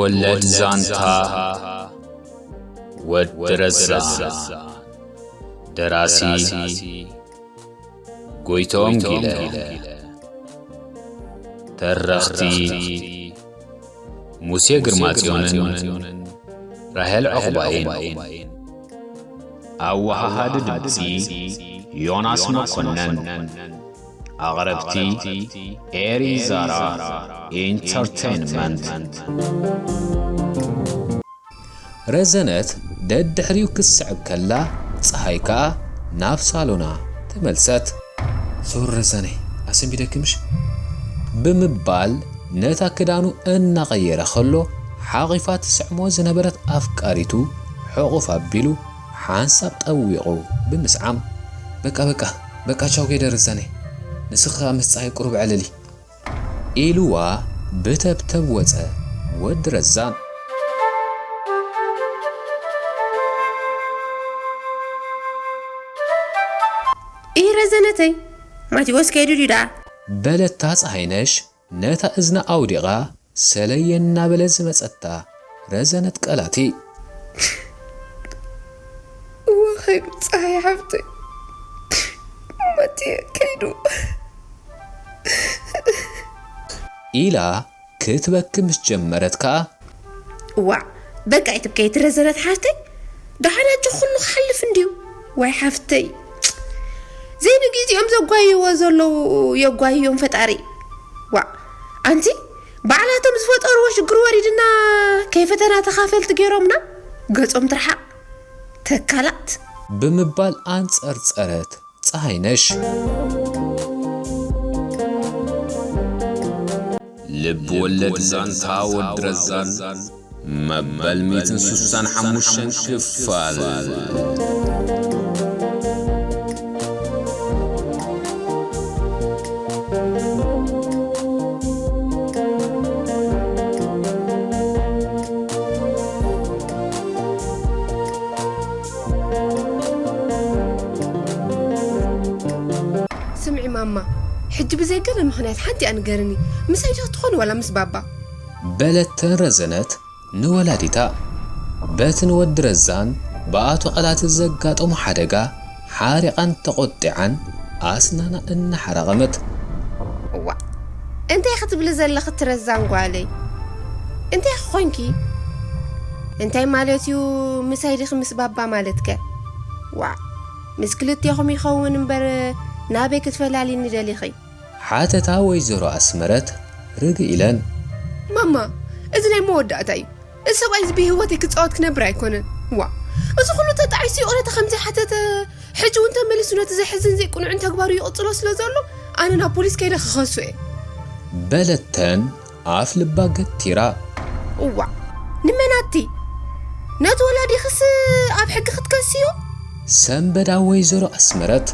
ወለድ ዛንታ ወዲ ረዛ። ደራሲ ጎይቶም ጊለ። ተረኽቲ ሙሴ ግርማጽዮንን ራሄል ዑቕባይን። ኣወሃሃዲ ድምጺ ዮናስ መኮነን። ኣቕረብቲ ኤሪ ዛራ ኢንተርቴይንመንት። ረዘነት ደድሕሪኡ ክትስዕብ ከላ፣ ጸሃይ ከኣ ናብ ሳሎና ተመልሰት። ሶሪ ረዘነይ፣ ኣሰንቢደኪ ምሽ? ብምባል ነታ ክዳኑ እናቐየረ ከሎ፣ ሓቒፋ ትስዕሞ ዝነበረት ኣፍቃሪቱ ሕቑፍ ኣቢሉ ሓንሳብ ጠዊቑ ብምስዓም፣ በቃ፣ በቃ፣ በቃ፣ ቻው ከይደ ረዘነይ፣ ንስኺ ከኣ ምስ ጸሃይ ቁሩብ ዕለሊ። ኢሉዋ ብተብተብ ወጸ ወዲ ረዛን። ኢሂ ረዘነተይ፣ ማቴዎስ ከይዱ ድዩ ደኣ? በለታ ጸሃይነሽ ነታ እዝና ኣውዲቓ ሰለየ እናበለ ዝመጸታ ረዘነት ቀላቲ። እወ ከይዱ ጸሃይ ሓፍተይ፣ ማቴ ከይዱ። ኢላ ክትበኪ ምስ ጀመረት ከኣ፣ ዋዕ፣ በቃ ኣይትብከይ እቲ ረዘነት ሓፍተይ፣ ደሓን ኣጆ ኩሉ ክሓልፍ እንድዩ። ዋይ ሓፍተይ፣ ዘይንግዜኦም ዘጓይዎ ዘለዉ የጓይዮም ፈጣሪ። ዋዕ፣ ኣንቲ ባዕላቶም ዝፈጠርዎ ሽግር ወሪድና ከይፈተና ተኻፈልቲ ገይሮምና፣ ገጾም ትርሓቕ። ተካላት። ብምባል ኣንጸርጸረት ጸሃይነሽ። ልብ ወለድ ዛንታ ወዲ ረዛን መበል ሚእትን ስሳን ሓሙሽተን ክፋል። ስምዒ ማማ፣ ሕጂ ብዘይ ገለ ምኽንያት ሓንቲ እያ ንገርኒ፣ ምሳይ ዲኺ ትኾኒ ዋላ ምስ ባባ? በለተን ረዘነት ንወላዲታ። በቲ ንወዲ ረዛን ብኣቶ ቀላቲ ዘጋጠሞ ሓደጋ ሓሪቓን ተቖጢዓን ኣስናና እናሓራቐመት። እዋእ፣ እንታይ ክትብሊ ዘለኺ እቲ ረዛን ጓለይ? እንታይ ኮንኪ? እንታይ ማለት እዩ ምሳይ ዲኺ ምስ ባባ ማለትከ? ዋእ፣ ምስ ክልቴኹም ይኸውን እምበር ናበይ ክትፈላልይኒ ደሊኺ? ሓተታ ወይዘሮ ኣስመረት ርግእ ኢለን። ማማ፣ እዚ ናይ መወዳእታ እዩ። እዚ ሰብኣይ እዚ ብህይወተይ ክጻወት ክነብር ኣይኮነን። ዋእ፣ እዚ ኩሉ ተጣዒሱ ይቕረታ ከም ዘይሓተተ፣ ሕጂ እውን ተመሊሱ ነቲ ዘሕዝን ዘይቅኑዕን ተግባሩ ይቕጽሎ ስለ ዘሎ፣ ኣነ ናብ ፖሊስ ከይደ ክኸሶ እየ። በለተን ኣፍ ልባ ገቲራ። እዋእ፣ ንመን ኣቲ? ነቲ ወላዲኽስ ኣብ ሕጊ ክትከስዮ? ሰንበዳ ወይዘሮ ኣስመረት።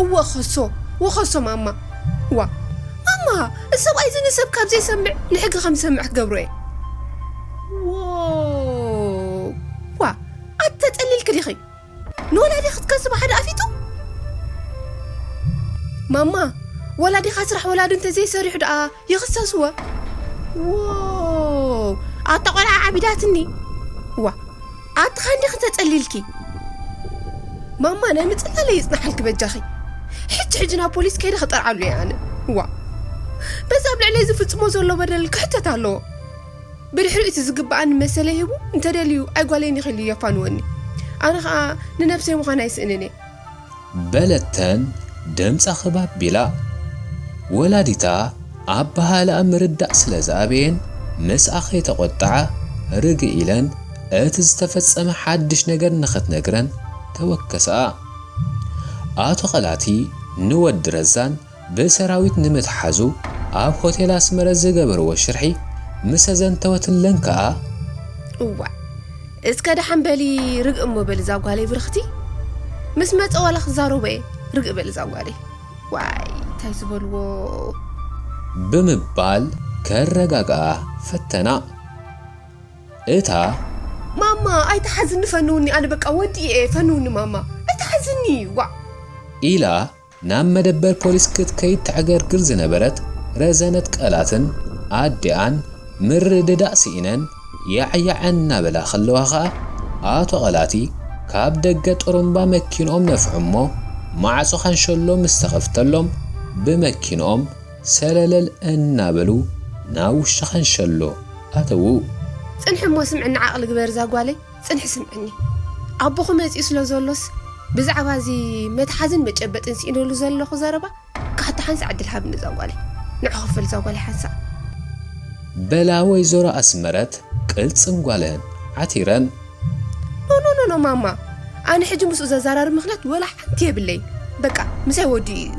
እወ ኸሶ፣ ወኸሶ ማማ። ዋ፣ ማማ፣ እዚ ሰብኣይ እዚ ንሰብ ካብ ዘይሰምዕ ንሕጊ ከም ዝሰምዕ ክትገብሮ እየ። ዎ፣ ዋ፣ ኣቲ ተጸሊልኪ ዲኺ? ንወላዲኺ ክትከሲ ብሓደ ኣፊቱ? ማማ፣ ወላዲኻ ስራሕ ወላዲ እንተዘይሰሪሑ ደኣ ይኽሰስዎ? ዎ፣ ኣታ ቆልዓ ዓቢዳትኒ። ዋ፣ ኣቲ ኻንዲኺ ተጸሊልኪ? ማማ፣ ናይ ምጽላለ ይጽናሓልኪ በጃኺ። ሕጂ ሕጂ ናብ ፖሊስ ከይደ ክጠርዓሉ እየ ኣነ። ዋ፣ በዚ ኣብ ልዕለይ ዝፍጽሞ ዘሎ በደል ክሕተት ኣለዎ። ብድሕሪኡ እቲ ዝግብኣኒ መሰለይ ሂቡ እንተደልዩ ኣይጓለይን ኢኺ ኢሉ የፋንወኒ። ኣነ ኸኣ ንነብሰይ ምዃን ኣይስእንን እየ። በለተን ድምጻ ክብ ኣቢላ። ወላዲታ ኣበሃህላኣ ምርዳእ ስለ ዝኣበየን ምስኣ ከይተቖጥዓ ርግእ ኢለን እቲ ዝተፈጸመ ሓድሽ ነገር ንኽትነግረን ተወከስኣ። ኣቶ ቐላቲ ንወዲ ረዛን ብሰራዊት ንምትሓዙ ኣብ ሆቴል ኣስመረ ዝገበርዎ ሽርሒ ምስ ኣዘንተወትለን ከኣ፣ እዋእ፣ እስከ ደሓን በሊ፣ ርግእ እሞ በሊ እዛ ጓለይ ብርኽቲ። ምስ መጸ ዋላ ክዛረቦ እየ፣ ርግእ በሊ እዛ ጓለይ። ዋይ፣ እንታይ ዝበልዎ? ብምባል ከረጋግኣ ፈተና። እታ ማማ፣ ኣይትሓዝኒ፣ ፈንውኒ፣ ኣነ በቃ ወዲኤ፣ ፈንውኒ ማማ፣ ኣይትሓዝኒ፣ ዋእ። ኢላ ናብ መደበር ፖሊስ ክትከይድ ተዕገርግር ዝነበረት ረዘነት ቀላትን ኣዲኣን ምርድዳእ ስኢነን ያዕያዕ እናበላ ከለዋ ኸኣ፣ ኣቶ ቐላቲ ካብ ደገ ጥሩምባ መኪንኦም ነፍሑ እሞ፣ ማዕጾ ካንሸሎ ምስ ተኸፍተሎም፣ ብመኪንኦም ሰለለል እናበሉ ናብ ውሽጢ ካንሸሎ ኣተዉ። ጽንሒ እሞ ስምዕኒ፣ ዓቕሊ ግበር እዛ ጓለይ፣ ጽንሒ ስምዕኒ። ኣቦኹ መጺኡ ስለ ዘሎስ፣ ብዛዕባ እዚ መትሓዝን መጨበጥን ስኢነሉ ዘለኹ ዘረባ፣ ካሕታ ሓንሳእ ዕድል ሃብኒ እዛ ጓለይ። ንዑ ክፈል እዛ ጓለይ ሓንሳእ። በላ ወይዘሮ ኣስመረት ቅልጽም ጓለህን ዓቲረን። ኖ፣ ኖ፣ ኖ፣ ኖ፣ ማማ። ኣነ ሕጂ ምስኡ ዘዘራርብ ምኽንያት ወላ ሓንቲ የብለይን። በቃ፣ ምሳይ ወዲኡ እዩ።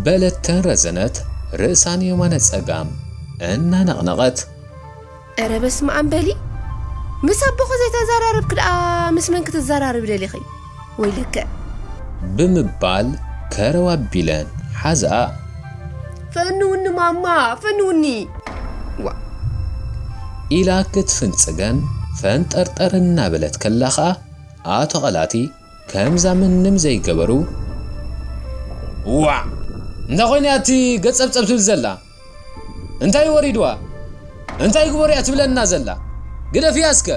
በለተን ረዘነት ርእሳን የማነ ጸጋም እናነቕነቐት። እረ በስመ ኣብ በሊ። ምስ ኣቦኺ ዘይተዘራረብኪ ደኣ ምስ መን ክትዘራረቢ ደሊኺ? ወይ ልክዕ። ብምባል ከረው ኣቢለን ሓዝኣ። ፈንውኒ ማማ፣ ፈንውኒ። ዋ። ኢላ ክትፍንጽገን ፈንጠርጠር እናበለት ከላ ኸኣ፣ ኣቶ ቐላቲ ከምዛ ምንም ዘይገበሩ። ዋዕ! እንታይ ኾይኑ እያ እቲ ገጸብጸብ ትብል ዘላ? እንታይ ወሪድዋ? እንታይ ግበሩ እያ ትብለና ዘላ? ግደፍያ እስከ።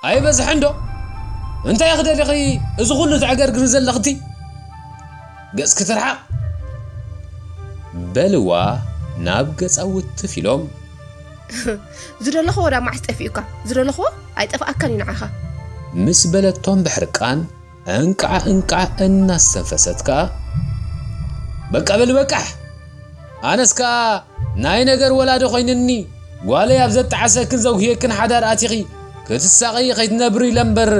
ኣይበዝሐን ዶ? እንታይ ክደሊኺ እዚ ኩሉ ተዕገርግሪ ዘለኽቲ? ገጽኪ ትርሓቕ። በልዋ ናብ ገጻ ውትፍ ኢሎም። ዝደለኽዎ ዳ መዓስ ጠፊኡካ? ዝደለኽዎ ኣይጠፍኣካን እዩ ንዓኻ። ምስ በለቶም ብሕርቃን እንቃዕ እንቃዕ እናስተንፈሰት ከኣ፣ በቃ በል በቃሕ! ኣነስ ከኣ ናይ ነገር ወላዲ ኮይንኒ፣ ጓለይ ኣብ ዘጣዓሰክን ዘጉህየክን ሓዳር ኣቲኺ ክትሳቐዪ ከይትነብሪ ኢለ እምበር፣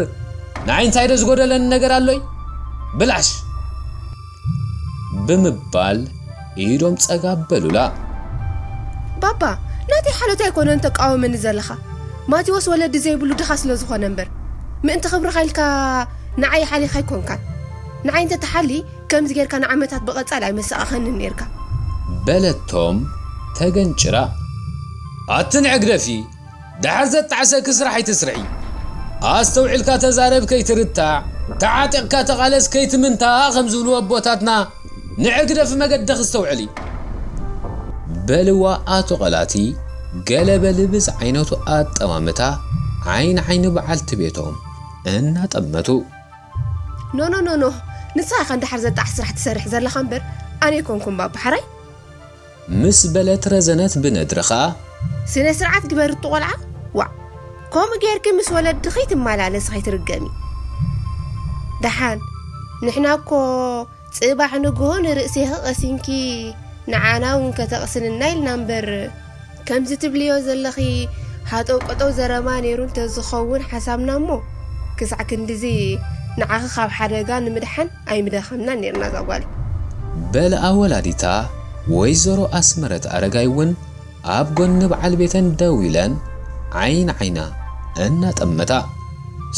ንዓይ እንታይ ዶ ዝጎደለኒ ነገር ኣሎይ? ብላሽ! ብምባል ኢዶም ጸጋ በሉላ። ባባ፣ ናተይ ሓሎት ኣይኮነን ተቃወመኒ ዘለኻ። ማቴዎስ ወለዲ ዘይብሉ ድኻ ስለ ዝኾነ እምበር፣ ምእንቲ ክብርኻ ኢልካ ንዓይ ሓሊኻ ኣይኮንካን። ንዓይ እንተትሓሊ፣ ከምዚ ጌርካ ንዓመታት ብቐጻሊ ኣይመሰቓኸንን ኔርካ። በለቶም ተገንጭራ። ኣቲ ንዕግደፊ፣ ደሓር ዘጣዕሰኪ ስራሕ ኣይትስርሒ። ኣስተውዒልካ ተዛረብ ከይትርታዕ፣ ተዓጢቕካ ተቓለስ ከይትምንታ ከም ዝብልዎ ኣቦታትና፣ ንዕግደፍ መገድኺ ኣስተውዕሊ። በልዋ ኣቶ ቐላቲ ገለ በሊ ብዝዓይነቱ ኣጠማምታ ዓይኒ ዓይኒ በዓልቲ ቤቶም እናጠመቱ። ኖ፣ ኖ፣ ኖ፣ ኖ። ንስኻ ኢኻ እንድሓር ዘጣዕስ ስራሕ ትሰርሕ ዘለኻ እምበር፣ ኣነ ኣይኮንኩን ባባ ሓራይ። ምስ በለት ረዘነት ብነድሪ ኸኣ። ስነ ስርዓት ግበሪ እቲ ቆልዓ፣ ዋዕ። ከምኡ ጌርኪ ምስ ወለድኺ ትመላለሲ ከይትርገሚ። ደሓን፣ ንሕና እኮ ጽባሕ ንግሆ ንርእሴኺ ቀሲንኪ ንዓና እውን ከተቕስንና ኢልና እምበር፣ ከምዚ ትብልዮ ዘለኺ ሃጠው ቀጠው ዘረባ ነይሩ እንተዝኸውን ሓሳብና እሞ፣ ክሳዕ ክንድዚ ንዓኺ ካብ ሓደጋ ንምድሓን ኣይምደኸምናን ነይርና እዛ ጓል። በልኣ ወላዲታ ወይዘሮ ኣስመረት ኣረጋይ እውን ኣብ ጎኒ በዓል ቤተን ደው ኢለን ዓይን ዓይና እናጠመታ።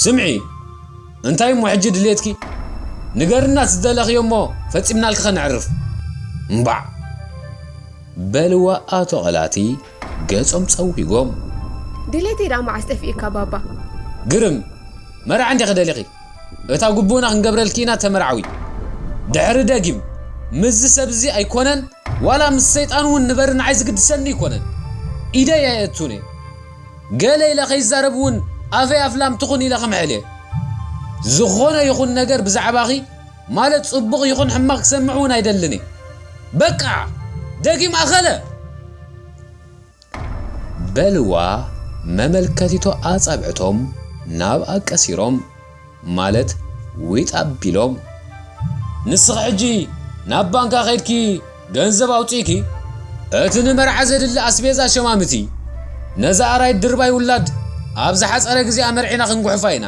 ስምዒ፣ እንታይ እሞ ሕጂ ድሌትኪ? ንገርና ዝደለኽዮ እሞ ፈጺምናልኪ ኸነዕርፍ። እምባዕ! በልዋ ኣቶ ቐላቲ ገጾም ጸዊጎም። ድሌተይ ደኣ መዓስ ጠፊኡካ ባባ? ግርም! መርዓ እንዲኺ ደሊኺ? እታ ግቡእና ክንገብረልኪ ኢና ተመርዓዊ። ድሕሪ ደጊም ምስዚ ሰብ እዚ ኣይኮነን ዋላ ምስ ሰይጣን እውን ንበሪ ንዓይ ዝግድሰኒ ኣይኮነን። ኢደይ ኣየእቱን እየ። ገለ ኢለ ከይዛረብ እውን ኣፈይ ኣፍላም ትኹን ኢለ ክምሕል እየ። ዝኾነ ይኹን ነገር ብዛዕባኺ ማለት ጽቡቕ ይኹን ሕማቕ ክሰምዕ እውን ኣይደልን እየ። በቃ! ደጊም ኣኸለ! በልዋ መመልከቲቶ ኣጻብዕቶም ናብኣ ቀሲሮም፣ ማለት ዊጥ ኣቢሎም። ንስኺ ሕጂ ናብ ባንካ ከይድኪ ገንዘብ ኣውጺእኪ፣ እቲ ንመርዓ ዘድሊ ኣስቤዛ ሸማምቲ። ነዛ ኣራይ ድርባይ ውላድ ኣብ ዝሓጸረ ግዜ ኣመርዒና ክንጉሕፋ ኢና።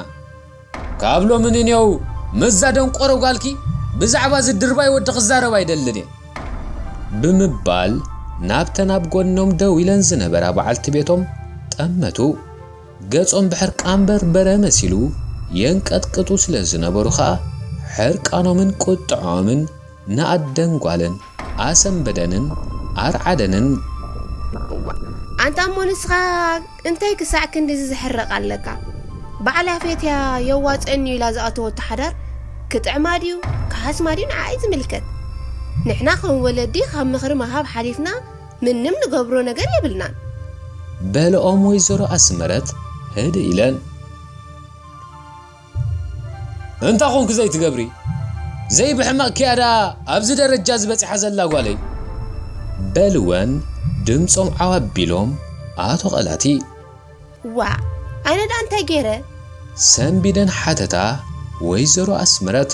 ካብ ሎሚ ንኔው ምስዛ ደንቆሮ ጓልኪ ብዛዕባ እዚ ድርባይ ወዲ ክዛረብ ኣይደልን እየ። ብምባል ናብተን ኣብ ጎኖም ደው ኢለን ዝነበራ በዓልቲ ቤቶም ጠመቱ። ገጾም ብሕርቃን በርበረ መሲሉ የንቀጥቅጡ ስለ ዝነበሩ ኸኣ፣ ሕርቃኖምን ቁጥዖምን ንኣደን ጓልን ኣሰንበደንን ኣርዓደንን። እዋ፣ ኣንታ እሞ ንስኻ እንታይ ክሳዕ ክንድዚ ዝሕረቕ ኣለካ? በዓል ኣፌትያ የዋጽአኒ ኢላ ዝኣተወቶ ሓዳር ክጥዕማ ድዩ ክሓስማ ድዩ ንዓ እዩ ዝምልከት። ንሕና ከም ወለዲ ካብ ምኽሪ ምሃብ ሓሊፍና ምንም ንገብሮ ነገር የብልናን። በልኦም ወይዘሮ ኣስመረት ህድእ ኢለን፣ "እንታ ኾንኪ ዘይትገብሪ? ዘይብሕመቕ ክያ ደኣ ኣብዚ ደረጃ ዝበጽሓ ዘላ ጓለይ?" በልወን ድምጾም ዓው ኣቢሎም ኣቶ ቐላቲ። "ዋእ፣ ኣነ ደኣ እንታይ ገይረ?" ሰንቢደን ሓተታ ወይዘሮ ኣስምረት።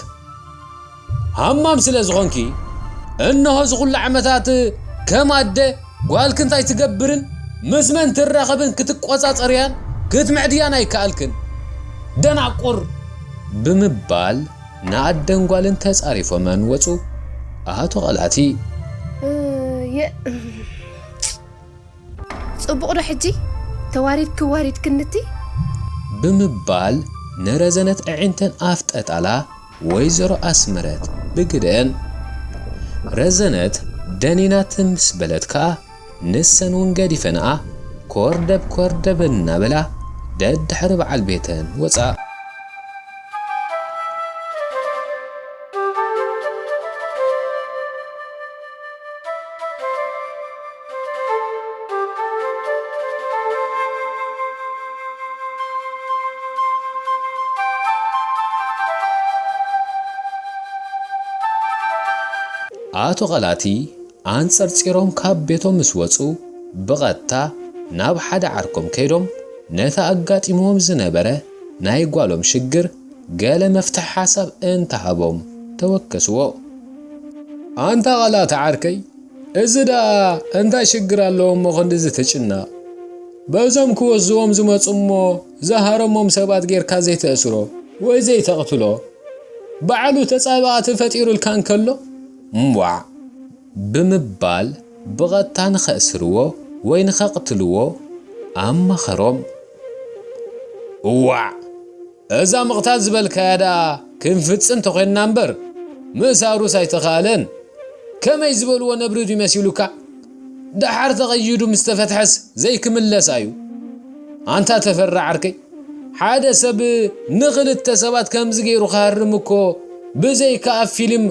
ሃማም ስለ ዝኾንኪ፣ እንሆ እዚ ኩሉ ዓመታት ከም ኣደ ጓልኪ እንታይ ትገብርን ምስ መን ትራኸብን ክትቆጻጸርያን ክትምዕድያን ኣይከኣልክን። ደናቁር! ብምባል ንኣደን ጓልን ተጻሪፎመን ወጹ። ኣቶ ቐላቲ። እ፣ የ-፣ ጽቡቕ ዶ ሕጂ? ተዋሪድኪ ዋሪድክንቲ? ብምባል ንረዘነት ኣዒንተን ኣፍጠጣላ ወይዘሮ ኣስመረት ብግደን። ረዘነት ደኒና ትምስ በለት ከኣ፣ ንሰን እውን ገዲፈንኣ ኮርደብ ኮርደብ እናበላ ደድሕሪ በዓል ቤተን ወጻ። ኣቶ ቐላቲ ኣንጸርጺሮም ካብ ቤቶም ምስ ወጹ፣ ብቐጥታ ናብ ሓደ ዓርኮም ከይዶም፣ ነቲ ኣጋጢምዎም ዝነበረ ናይ ጓሎም ሽግር ገለ መፍትሒ ሓሳብ እንተሃቦም ተወከስዎ። ኣንታ ቐላቲ ዓርከይ፣ እዚ ደኣ እንታይ ሽግር ኣለዎ እሞ ክንድዚ ትጭነቕ? በዞም ክወስዝዎም ዝመጹ እሞ ዝሃረሞም ሰባት ጌርካ ዘይተእስሮ ወይ ዘይተቕትሎ? ባዕሉ ተጻባእቲ ፈጢሩልካ እንከሎ? እምቧዕ! ብምባል ብቐጥታ ንኸእስርዎ ወይ ንኸቕትልዎ ኣማኸሮም። እዋዕ! እዛ ምቕታል ዝበልካያ ደኣ ክንፍጽም ተኾይንና እምበር፣ ምእሳሩስ ኣይተኻእለን። ከመይ ዝበልዎ ነብሪ ድዩ መሲሉካ? ደሓር ተቐይዱ ምስ ተፈትሐስ ዘይክምለስ ኣዩ። ኣንታ ተፈራ ዓርከይ፣ ሓደ ሰብ ንኽልተ ሰባት ከምዚ ገይሩ ክሃርም እኮ ብዘይካ ኣብ ፊልም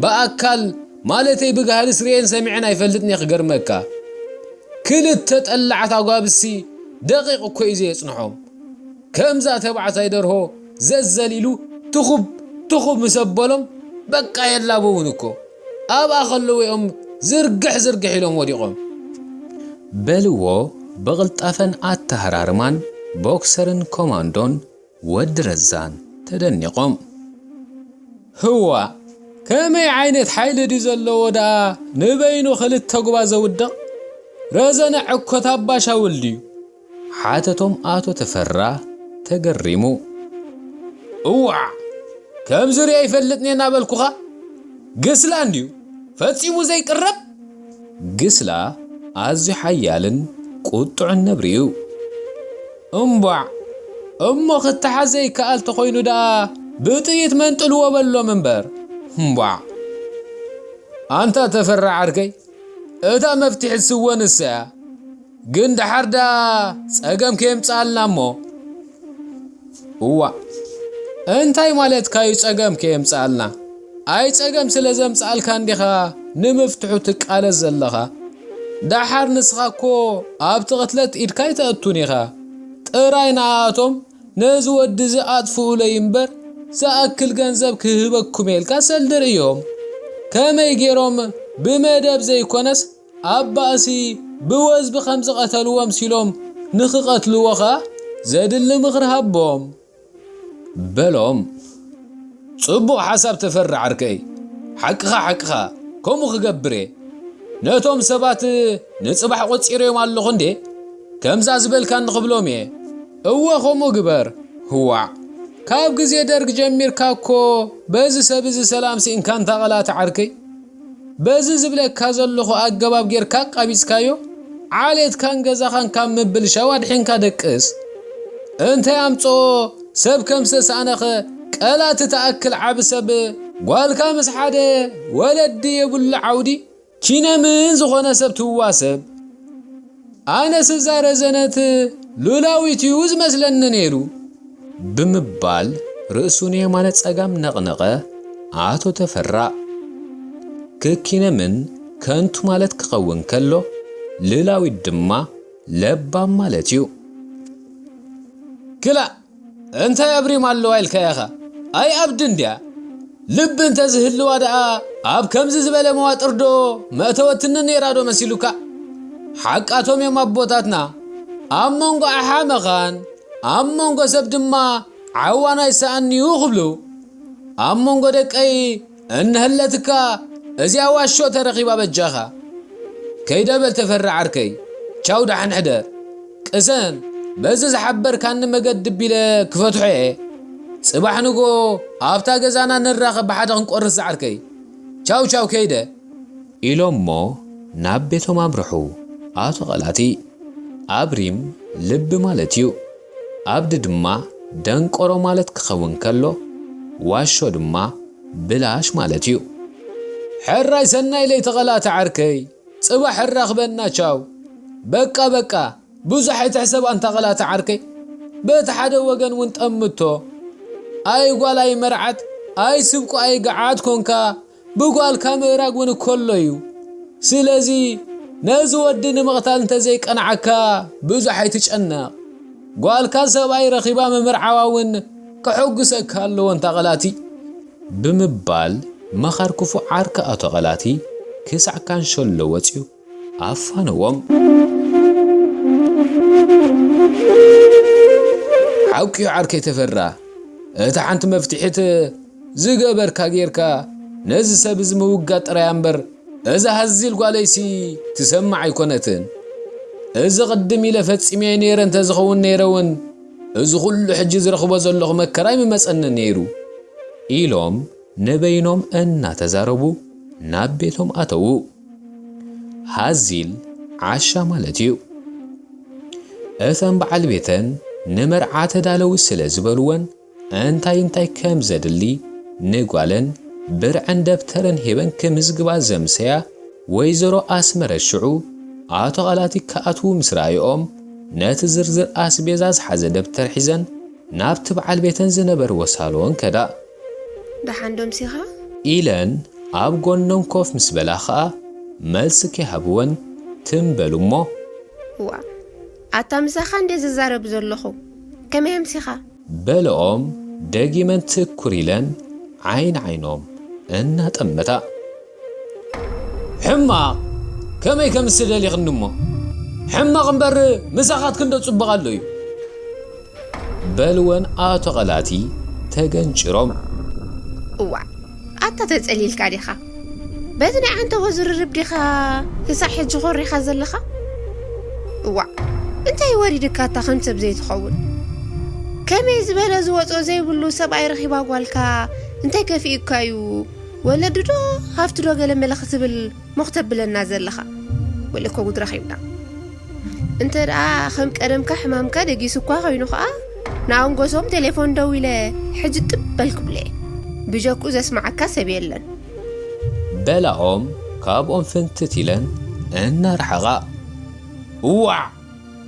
ብኣካል፣ ማለተይ ብጋህልስ ርእየን ሰሚዐን ኣይፈልጥን እየ ክገርመካ። ክልተ ጠላዕት ኣጓብዝሲ ደቂቕ እኮ እዩ ዘየጽንሖም። ከምዛ ተባዕታይ ደርሆ ዘዘሊሉ ትኹብ ትኹብ ምስ ኣበሎም፣ በቃ የላበውን እኮ። ኣብኣ ከለዉ እዮም ዝርግሕ ዝርግሕ ኢሎም ወዲቖም። በልዎ ብቕልጣፈን ኣተሃራርማን ቦክሰርን ኮማንዶን ወዲ ረዛን ተደኒቖም። ህዋ፣ ከመይ ዓይነት ሓይሊ ድዩ ዘለዎ ደኣ ንበይኑ ክልተ ጉባ ዘውድቕ? ረዘነ ዕኮት ኣባሻውል ድዩ? ሓተቶም ኣቶ ተፈራ ተገሪሙ። እዋዕ! ከምዚ ርእየ ኣይፈልጥን እየ እናበልኩኻ? ግስላ እንድዩ ፈጺሙ ዘይቅረብ። ግስላ ኣዝዩ ሓያልን ቁጡዕን ነብሪ እዩ። እምቧዕ! እሞ ክተሓዝ ዘይከኣል ተኾይኑ ደኣ ብጥይት መንጥልዎ በሎም እምበር። እምቧዕ! ኣንታ ተፈራ ዓርከይ፣ እታ መፍትሒ ስወ ንሳ እያ። ግን ደሓር ደኣ ጸገም ከየምጽኣልና እሞ። እዋእ፣ እንታይ ማለትካ እዩ ጸገም ከየምጽኣልና? ኣይ ጸገም ስለ ዘምጽኣልካ እንዲኻ ንምፍትሑ ትቃለስ ዘለኻ። ደሓር ንስኻ እኮ ኣብቲ ቅትለት ኢድካ ኣይተእቱን ኢኻ። ጥራይ ንኣኣቶም ነዚ ወዲ እዚ ኣጥፍኡለይ እምበር ዝኣክል ገንዘብ ክህበኩም እየ ኢልካ ሰልዲ ርእዮም። ከመይ ገይሮም ብመደብ ዘይኮነስ ኣብ ባእሲ ብወዝቢ ከም ዝቐተልዎ ኣምሲሎም ንኽቐትልዎ ኸኣ ዘድሊ ምኽሪ ሃቦም። በሎም። ጽቡቕ ሓሳብ ተፈሪ ዓርከይ። ሓቅኻ፣ ሓቅኻ፣ ከምኡ ክገብር እየ። ነቶም ሰባት ንጽባሕ ቆጺረዮም ኣለኹ እንዴ? ከምዛ ዝበልካኒ ክብሎም እየ። እወ፣ ከምኡ ግበር። ህዋዕ፣ ካብ ግዜ ደርግ ጀሚርካ እኮ በዚ ሰብ እዚ ሰላም ስኢንካ እንታ ቐላቲ ዓርከይ። በዚ ዝብለካ ዘለኹ ኣገባብ ጌርካ ኣቃቢጽካዮ፣ ዓሌትካን ገዛኻን ካብ ምብልሻው ኣድሒንካ ደቅስ። እንታይ ኣምጽኦ ሰብ ከም ዝተሳእነኸ ቀላቲ ትኣክል ዓቢ ሰብ ጓልካ ምስ ሓደ ወለዲ የብሉ ዓውዲ ኪነምን ዝኾነ ሰብ ትዋሰብ። ኣነስ እዛ ረዘነት ሉላዊት እዩ ዝመስለኒ ነይሩ። ብምባል ርእሱ ንየማነ ጸጋም ነቕነቐ ኣቶ ተፈራ። ክኪነምን ከንቱ ማለት ክኸውን ከሎ፣ ልላዊት ድማ ለባም ማለት እዩ። ክላእ፣ እንታይ ኣብሪም ኣለዋ ኢልካ ኢኻ? ኣይ ኣብዲ እንድያ። ልቢ እንተ ዝህልዋ ደኣ ኣብ ከምዚ ዝበለ መዋጥር ዶ መእተወትኒ ነይራ ዶ መሲሉካ? ሓቃቶም እዮም ኣቦታትና። ኣብ መንጎ ኣሓ መኻን፣ ኣብ መንጎ ሰብ ድማ ዓዋን ኣይሰኣንዩ ክብሉ። ኣብ መንጎ ደቀይ እንሀለትካ እዚኣ ዋሾ ተረኺባ በጃኻ። ከይደ በል ተፈሪ ዓርከይ፣ ቻው ደሓን ሕደር። ቅሰን፣ በዚ ዝሓበርካኒ መገዲ ቢለ ክፈትሖ እየ። ጽባሕ ንጎ ኣብታ ገዛና ንራኸብ ብሓደ ክንቆርስ ዝዓርከይ። ቻው ቻው ከይደ። ኢሎሞ ናብ ቤቶም ኣምርሑ። ኣቶ ቐላቲ ኣብሪም ልቢ ማለት እዩ። ኣብዲ ድማ ደንቆሮ ማለት ክኸውን ከሎ ዋሾ ድማ ብላሽ ማለት እዩ። ሕራይ ሰናይ ለይቲ ቐላቲ ዓርከይ፣ ጽባሕ ሕራኽበና ቻው። በቃ በቃ ብዙሕ ኣይትሕሰብ ኣንታ ቐላቲ ዓርከይ። በቲ ሓደ ወገን እውን ጠምቶ። ኣይ ጓል ኣይ መርዓት ኣይ ስብቁ ኣይ ገዓት ኮንካ ብጓልካ ምእራግ እውን እኮ ኣሎ እዩ። ስለዚ ነዚ ወዲ ንምቕታል እንተዘይቀንዓካ ብዙሕ ኣይትጨነቕ። ጓልካ ሰብኣይ ረኺባ ምምርዓዋ እውን ከሐጉሰካ ኣለዎ እንታ ቐላቲ። ብምባል መኻር ክፉ ዓርኪ ኣቶ ቐላቲ ክሳዕ ካንሸሎ ወጺኡ ኣፋነዎም። ሓቂዩ ዓርከይ ተፈራ፣ እታ ሓንቲ መፍትሒት ዝገበርካ ጌርካ ነዚ ሰብ እዚ ምውጋድ ጥራይ እምበር እዛ ሃዚል ጓለይሲ ትሰምዕ ኣይኮነትን። እዚ ቅድም ኢለ ፈጺመዮ ነይረ እንተዝኸውን ነይረ እውን እዚ ኩሉ ሕጂ ዝረኽቦ ዘለኹ መከራ ኣይምመጸንን ነይሩ ኢሎም ንበይኖም እናተዛረቡ ናብ ቤቶም ኣተዉ። ሃዚል ዓሻ ማለት እዩ። እተን በዓል ቤተን ንመርዓ ተዳለዉ ስለ ዝበልወን እንታይ እንታይ ከም ዘድሊ ንጓለን ብርዕን ደብተርን ሂበን ክምዝግባ ዘምሰያ ወይዘሮ ኣስመረት ሽዑ ኣቶ ቐላቲ ክኣትዉ ምስ ረኣይኦም ነቲ ዝርዝር ኣስቤዛ ዝሓዘ ደብተር ሒዘን ናብቲ በዓል ቤተን ዝነበርዎ ሳሎን ከዳ። ደሓን ዶ ምሲኻ? ኢለን ኣብ ጎኖም ኮፍ ምስ በላ ኸኣ መልሲ ከይሃብወን ትም በሉ እሞ። እዋ፣ ኣታ ምሳኻ እንደ ዝዛረብ ዘለኹ፣ ከመይ ኣምሲኻ? በለኦም ደጊመን ትኩር ኢለን ዓይኒ ዓይኖም እናጠመታ። ሕማቕ! ከመይ ከም ዝደሊኽኒ እሞ? ሕማቕ እምበር ምሳኻት ክንዶ ጽቡቕ ኣሎ እዩ። በልወን ኣቶ ቐላቲ ተገንጭሮም። እዋዕ፣ ኣታ ተጸሊልካ ዲኻ? በዚ ናይ ዓንተቦ ዝርርብ ዲኻ ክሳዕ ሕጂ ኮሪኻ ዘለኻ? እዋዕ፣ እንታይ ወሪድካ ኣታ ከም ሰብ ዘይትኸውን? ከመይ ዝበለ ዝወጾ ዘይብሉ ሰብኣይ ረኺባ ጓልካ እንታይ ከፊኡካ እዩ? ወለዱ ዶ ሃፍቲ ዶ ገለ መለ ክትብል ሞኽ ተብለና ዘለኻ? ወለ እኮ ጉድ ረኺብና። እንተ ደኣ ከም ቀደምካ ሕማምካ ደጊሱ እኳ ኮይኑ ኸኣ፣ ንኣንጎሶም ቴሌፎን ደዊለ፣ "ሕጂ ጥብ በል" ክብለ እየ። ብጀክኡ ዘስምዓካ ሰብ የለን። በላኦም ካብኦም ፍንትት ኢለን እናረሓቓ። እዋዕ!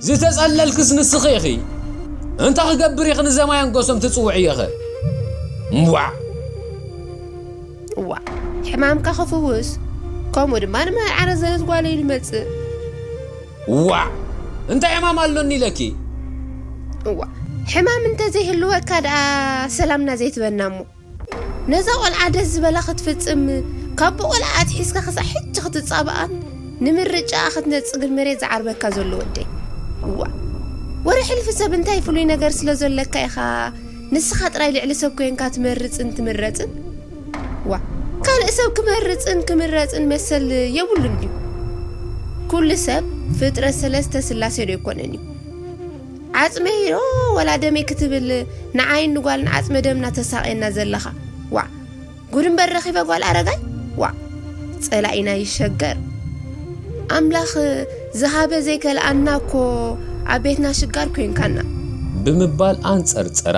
ዝተጸለልክስ ንስኺ ኢኺ። እንታይ ክገብር ኢኺ ንዘማይ ኣንጎሶም ትጽውዕዮ ኸ? እምዋዕ! እዋ፣ ሕማምካ ክፍውስ፣ ከምኡ ድማ ንመርዓ ረዘነት ጓለይ ንመጽእ። እዋ፣ እንታይ ሕማም ኣሎኒ ኢለኪ? እዋ፣ ሕማም እንተ ዘይህልወካ ደኣ ሰላምና ዘይትበና እሞ። ነዛ ቆልዓ ደስ ዝበላ ክትፍጽም፣ ካብ ብቆልዓ ኣትሒዝካ ክሳዕ ሕጂ ክትጻብኣን፣ ንምርጫኣ ክትነጽግን መሬት ዝዓርበካ ዘሎ ወደይ። እዋ፣ ወረ ሕልፊ ሰብ እንታይ ፍሉይ ነገር ስለ ዘለካ ኢኻ ንስኻ ጥራይ ልዕሊ ሰብ ኮይንካ ትመርጽን ትምረጽን? ዋ፣ ካልእ ሰብ ክመርጽን ክምረጽን መሰል የብሉን ድዩ? ኩሉ ሰብ ፍጥረት ሰለስተ ስላሴ ዶ ኣይኮነን እዩ? ዓጽመይ ዶ ወላ ደመይ ክትብል ንዓይን ንጓልን ዓጽመ ደምና ተሳቕየና ዘለኻ? ዋ፣ ጉድ እምበር ረኺበ ጓል ኣረጋይ? ዋ፣ ጸላኢና ይሸገር። ኣምላኽ ዝሃበ ዘይከልኣና እኮ ኣብ ቤትና ሽጋር ኮይንካና። ብምባል ኣንጸርጸራ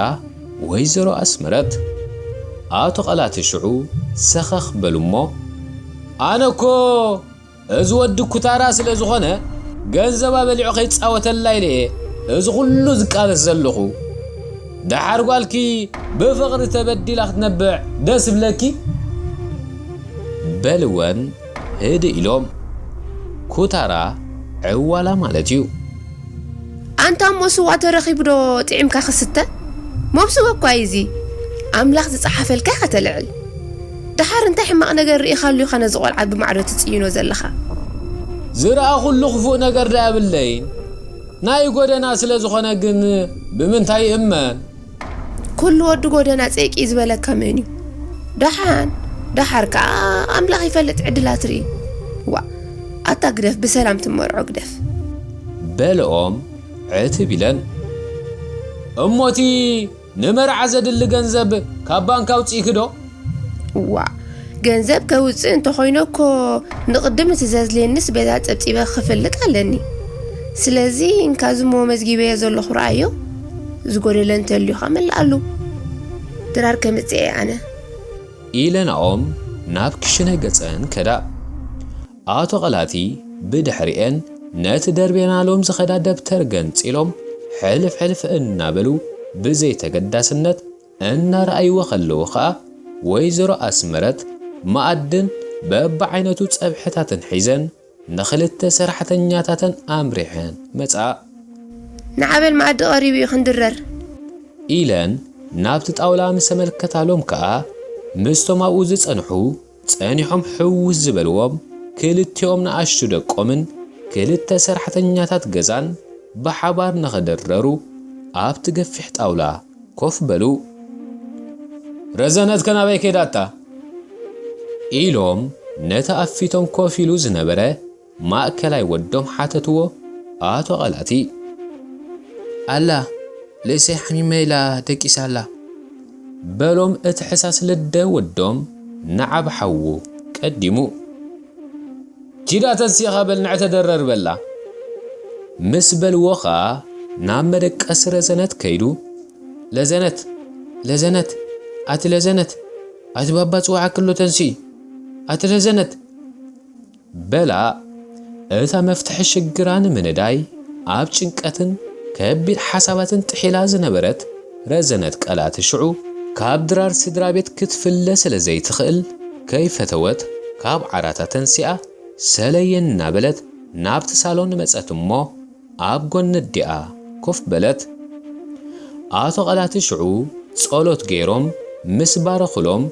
ወይዘሮ ኣስመረት። ኣቶ ቐላቲ ሽዑ ሰኸኽ በሉ እሞ፣ ኣነ እኮ እዚ ወዲ ኩታራ ስለ ዝኾነ፣ ገንዘባ በሊዑ ከይጻወተላ ኢለ እየ እዚ ኩሉ ዝቃለስ ዘለኹ። ደሓር ጓልኪ ብፍቕሪ ተበዲላ ክትነብዕ ደስ ይብለኪ? በልወን ህድእ ኢሎም። ኩታራ ዕዋላ ማለት እዩ። ኣንታ እሞ ስዋ ተረኺቡ ዶ ጥዒምካ ክስተ? መብስዎ እኳ እዩ እዚ። ኣምላኽ ዝጸሓፈልካ ኢኻ ተልዕል። ደሓር እንታይ ሕማቕ ነገር ርኢኻሉ ኢኻ ነዚ ቆልዓ ብማዕዶ ትጽይኖ ዘለኻ? ዝረኣኹሉ ክፉእ ነገር ዶ የብለይን? ናይ ጎደና ስለ ዝኾነ ግን ብምንታይ ይእመን? ኩሉ ወዲ ጎደና ጸይቂ ዝበለካ መን እዩ? ደሓን፣ ደሓር ከኣ ኣምላኽ ይፈልጥ ዕድላ ትርኢ። ዋእ፣ ኣታ ግደፍ፣ ብሰላም ትመርዖ ግደፍ። በለኦም ዕትብ ኢለን። እሞቲ ንመርዓ ዘድሊ ገንዘብ ካብ ባንክ ኣውጺእኪ ዶ? ዋእ፣ ገንዘብ ከውጽእ እንተኾይነ እኮ ንቕድም እቲ ዘድልየኒስ ቤዛ ጸብጺበ ክፍልጥ ኣለኒ። ስለዚ እንካ ዝሞ መዝጊበዮ ዘለኹ ረኣዮ፣ ዝጎደለ እንተልዩ ኸኣ መልኣሉ። ድራር ከምጽእ እየ ኣነ። ኢለናኦም ናብ ክሽነ ገጸን ከዳ። ኣቶ ቐላቲ ብድሕሪኤን ነቲ ደርቤናሎም ዝኸዳ ደብተር ገንጺሎም ሕልፍ ሕልፍ እናበሉ ብዘይተገዳስነት እናረኣይዎ ከለዉ ኸኣ ወይዘሮ ኣስመረት መኣድን በብዓይነቱ ጸብሕታትን ሒዘን ንኽልተ ሰራሕተኛታተን ኣምሪሐን መጻ። ንዓበል መኣዲ ቀሪቡ እዩ ክንድረር። ኢለን ናብቲ ጣውላ ምስ ተመልከታሎም ከኣ ምስቶም ኣብኡ ዝጸንሑ ጸኒሖም ሕውስ ዝበልዎም ክልቲኦም ንኣሽቱ ደቆምን ክልተ ሰራሕተኛታት ገዛን ብሓባር ንኽድረሩ ኣብቲ ገፊሕ ጣውላ ኮፍ በሉ። ረዘነት ከ ናበይ ከይዳታ? ኢሎም ነቲ ኣብ ፊቶም ኮፍ ኢሉ ዝነበረ ማእከላይ ወዶም ሓተትዎ ኣቶ ቐላቲ። ኣላ፣ ልእሰይ ሓሚመ ኢላ ደቂሳ ኣላ። በሎም እቲ ሕሳስ ልደ ወዶም ንዓብ ሓዉ ቀዲሙ። ኪዳ ተንሲኻ በል ንዕተደረር በላ። ምስ በልዎ ኸኣ ናብ መደቀሲ ረዘነት ከይዱ፣ ለዘነት፣ ለዘነት፣ ኣቲ ለዘነት፣ ኣቲ ባባ ጽውዓኪ ኣሎ ተንስኢ፣ ኣቲ ለዘነት፣ በላ። እታ መፍትሒ ሽግራ ንምንዳይ ኣብ ጭንቀትን ከቢድ ሓሳባትን ጥሒላ ዝነበረት ረዘነት ቀላቲ ሽዑ ካብ ድራር ስድራ ቤት ክትፍለ ስለ ዘይትኽእል ከይፈተወት ካብ ዓራታ ተንሲኣ ሰለየ እናበለት ናብቲ ሳሎን መጸት እሞ ኣብ ጎኒ ኣዲኣ ኮፍ በለት። ኣቶ ቐላቲ ሽዑ ጸሎት ገይሮም ምስ ባረኹሎም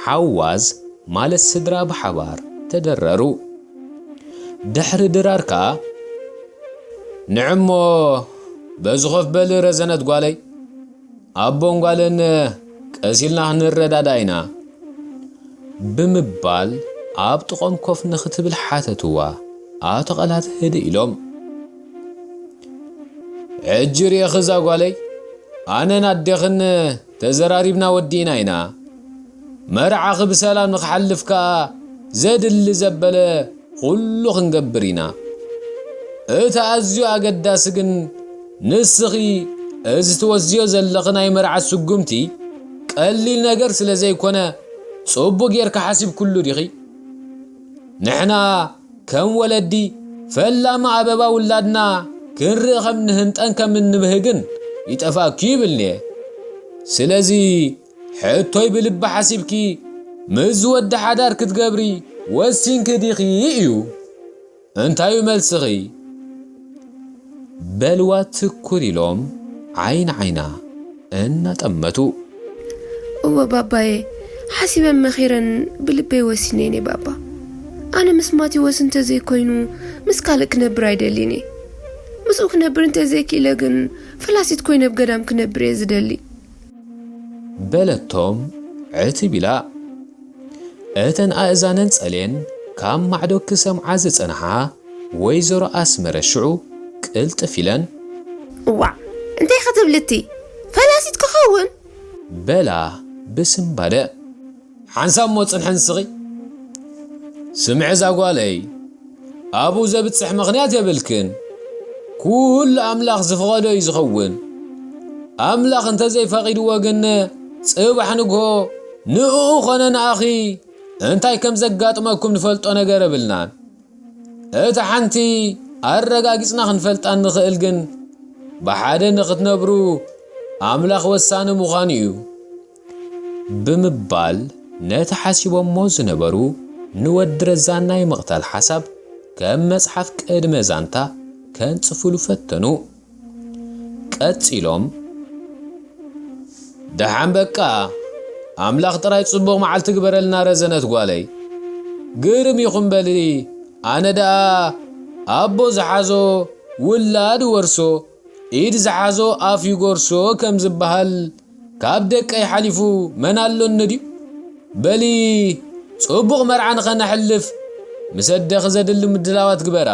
ሓዋዝ ማለት ስድራ ብሓባር ተደረሩ። ድሕሪ ድራር ከኣ ንዕሞ በዚ ኮፍ በሊ ረዘነት ጓለይ፣ ኣቦን ጓልን ቀስ ኢልና ክንረዳዳ ኢና ብምባል ኣብ ጥቖም ኮፍ ንኽትብል ሓተትዋ። ኣቶ ቐላት ህድእ ኢሎም ሕጂ ርኢኺ እዛ ጓለይ፣ ኣነን ኣዴኽን ተዘራሪብና ወዲእና ኢና። መርዓኺ ብሰላም ንኽሓልፍ ከኣ ዘድሊ ዘበለ ኩሉ ክንገብር ኢና። እቲ ኣዝዩ ኣገዳሲ ግን ንስኺ እዚ ትወስድዮ ዘለኺ ናይ መርዓ ስጉምቲ ቀሊል ነገር ስለ ዘይኮነ ጽቡቕ ጌርካ ሓሲብኩሉ ዲኺ? ንሕና ከም ወለዲ ፈላሚ ኣበባ ውላድና ክንርኢ ከም ንህንጠን ከም እንብህግን ይጠፍኣኪ ይብልንየ። ስለዚ ሕቶይ ብልቢ ሓሲብኪ ምስ ወዲ ሓዳር ክትገብሪ ወሲንኪ ዲኺ እዩ። እንታይ እዩ መልስኺ? በልዋ ትኩር ኢሎም ዓይን ዓይና እናጠመቱ። እወ ባባየ፣ ሓሲበን መኺረን ብልበይ ወሲነ እየ ባባ። ኣነ ምስ ማቴዎስ እንተዘይኮይኑ ምስ ካልእ ክነብር ኣይደልን እየ። ምስኡ ክነብር እንተዘይክኢለ ግን ፈላሲት ኮይነ ኣብ ገዳም ክነብር እየ ዝደሊ። በለቶም ዕትብ ኢላ። እተን ኣእዛነን ጸሌን ካብ ማዕዶ ክሰምዓ ዝጸንሓ ወይዘሮ ኣስመረ ሽዑ ቅልጥፍ ኢለን። እዋዕ፣ እንታይ ክትብሊ እቲ ፈላሲት ክኸውን? በላ ብስምባደ። ሓንሳብ እሞ ጽንሒ ንስኺ። ስምዒ እዛ ጓለይ፣ ኣብኡ ዘብጽሕ ምኽንያት የብልክን። ኩሉ ኣምላኽ ዝፈቐዶ እዩ ዝኸውን። ኣምላኽ እንተዘይፈቒድዎ ግን ጽባሕ ንግሆ ንእኡ ኾነ ንኣኺ እንታይ ከም ዘጋጥመኩም ንፈልጦ ነገር የብልናን። እታ ሓንቲ ኣረጋጊጽና ክንፈልጣ እንኽእል ግን ብሓደ ንኽትነብሩ ኣምላኽ ወሳኒ ምዃኑ እዩ። ብምባል ነቲ ሓሲቦሞ ዝነበሩ ንወዲ ረዛን ናይ ምቕታል ሓሳብ ከም መጽሓፍ ቅድመ ዛንታ ከንጽፉሉ ፈተኑ። ቀጺሎም፣ ደሓን በቃ፣ ኣምላኽ ጥራይ ጽቡቕ መዓልቲ ግበረልና ረዘነት ጓለይ። ግርም ይኹን በሊ፣ ኣነ ደኣ ኣቦ ዝሓዞ ውላድ ወርሶ፣ ኢድ ዝሓዞ ኣፍ ይጎርሶ ከም ዝበሃል፣ ካብ ደቀይ ሓሊፉ መን ኣሎኒ ድዩ? በሊ፣ ጽቡቕ መርዓ ንኸነሕልፍ፣ ምስ ኣደኺ ዘድሊ ምድላዋት ግበራ።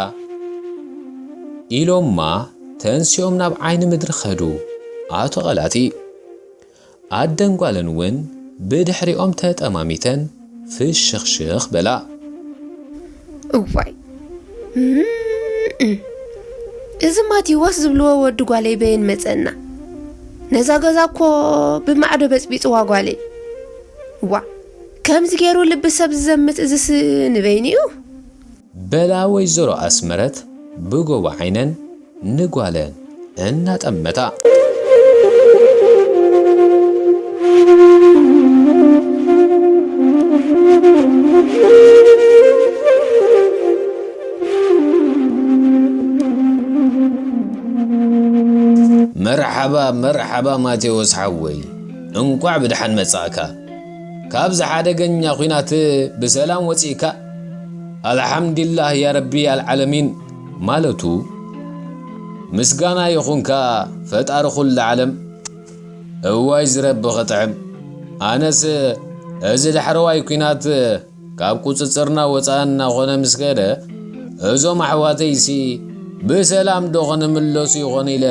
ኢሎማ ተንሲኦም ናብ ዓይኒ ምድሪ ኸዱ። ኣቶ ቐላቲ ኣደን ጓልን እውን ብድሕሪኦም ተጠማሚተን ፍሽኽሽኽ በላ። እዋይ፣ እም፣ እዚ ማቴዎስ ዝብልዎ ወዲ ጓለይ በየን መጸና? ነዛ ገዛ እኮ ብማዕዶ በጽቢጽዋ ጓለይ። ዋ፣ ከምዚ ገይሩ ልቢ ሰብ ዝዘምት እዝስ ንበይኑ እዩ? በላ ወይዘሮ ኣስመረት ብጎቦ ዓይነን ንጓለን እናጠመታ። መርሓባ፣ መርሓባ ማቴዎስ ሓወይ፣ እንቋዕ ብደሓን መጻእካ። ካብዚ ሓደገኛ ኲናት ብሰላም ወጺእካ፣ ኣልሓምዲላህ ያ ረቢ ኣልዓለሚን ማለቱ፣ ምስጋና ይኹንካ ፈጣሪ ኩሉ ዓለም። እዋይ ዝረቢ ክጥዕም። ኣነስ እዚ ዳሕረዋይ ኲናት ካብ ቁጽጽርና ወጻኢ እናኾነ ምስ ከደ፣ እዞም ኣሕዋተይሲ ብሰላም ዶ ክንምለሱ ይኾን ኢለ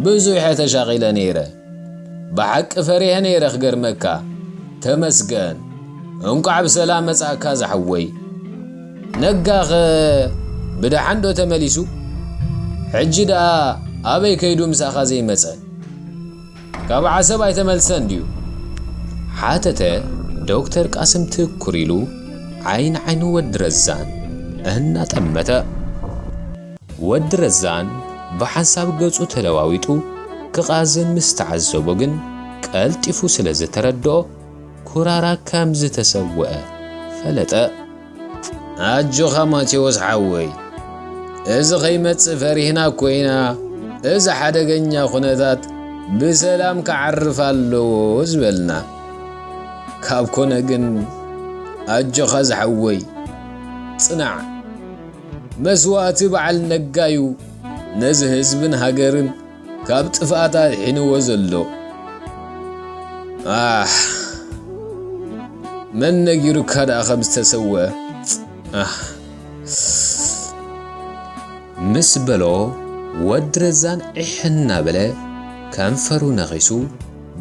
ብዙሕ እየ ተሻቒለ ነይረ። ብሓቂ ፈሪሐ ነይረ ክገርመካ። ተመስገን። እንቋዕ ብሰላም መጻእካ ዝሓወይ። ነጋኸ ብደሓን ዶ ተመሊሱ? ሕጂ ደኣ ኣበይ ከይዱ ምሳኻ ዘይመጸ? ካብ ዓሰብ ኣይተመልሰን ድዩ? ሓተተ ዶክተር ቃስም ትኩር ኢሉ ዓይኒ ዓይኑ ወዲ ረዛን እናጠመተ። ወዲ ረዛን ብሓንሳብ ገጹ ተለዋዊጡ ክቓዝን ምስ ተዓዘቦ ግን ቀልጢፉ ስለ ዝተረድኦ ኩራራ ከም ዝተሰወአ ፈለጠ። ኣጆኻ ማቴዎስ ሓወይ፣ እዚ ኸይመጽእ ፈሪህና እኮ ኢና፣ እዚ ሓደገኛ ኩነታት ብሰላም ክዓርፍ ኣለዎ ዝበልና። ካብ ኮነ ግን ኣጆኻ ዝሓወይ፣ ጽናዕ። መስዋእቲ በዓል ነጋዩ ነዚ ህዝብን ሃገርን ካብ ጥፍኣት ኣድሒንዎ ዘሎ። ኣሕ፣ መን ነጊሩካ ደኣ ከም ዝተሰወአ? ኣሕ። ምስ በሎ ወዲ ረዛን ዒሕ እናበለ ከንፈሩ ነኺሱ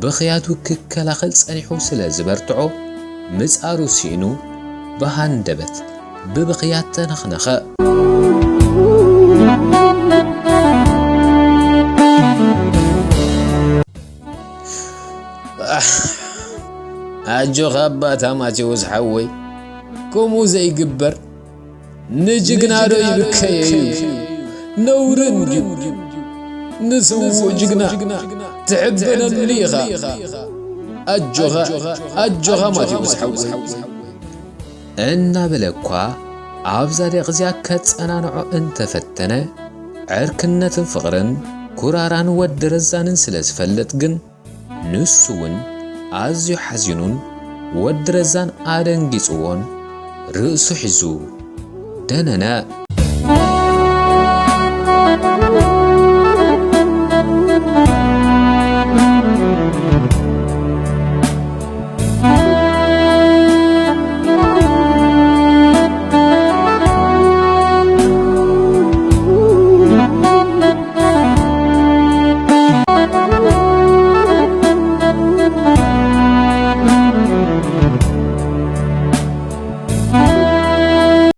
ብኽያቱ ክከላኸል ጸኒሑ ስለ ዝበርትዖ፣ ምጻሩ ስኢኑ ብሃንደበት ብብኽያት ተነኽነኸ። ኣሕ፣ ኣጆኻ ኣባታ ማቴዎስ ሓወይ፣ ከምኡ ዘይግበር። ንጅግና ዶ ይብከየ እዩ? ነውሪ እንድዩ። ንስዉእ ጅግና ትሕበነሉ ኢኻ። ኣጆኻ፣ ኣጆኻ ማቴዎስ ሓወይ። እናበለ እኳ ኣብ ዛደቕ እዚኣ ከጸናንዖ እንተፈተነ፣ ዕርክነትን ፍቕርን ኩራራን ወዲ ረዛንን ስለ ዝፈልጥ ግን፣ ንሱ እውን ኣዝዩ ሓዚኑን ወዲ ረዛን ኣደንጊጽዎን ርእሱ ሒዙ ደነነ።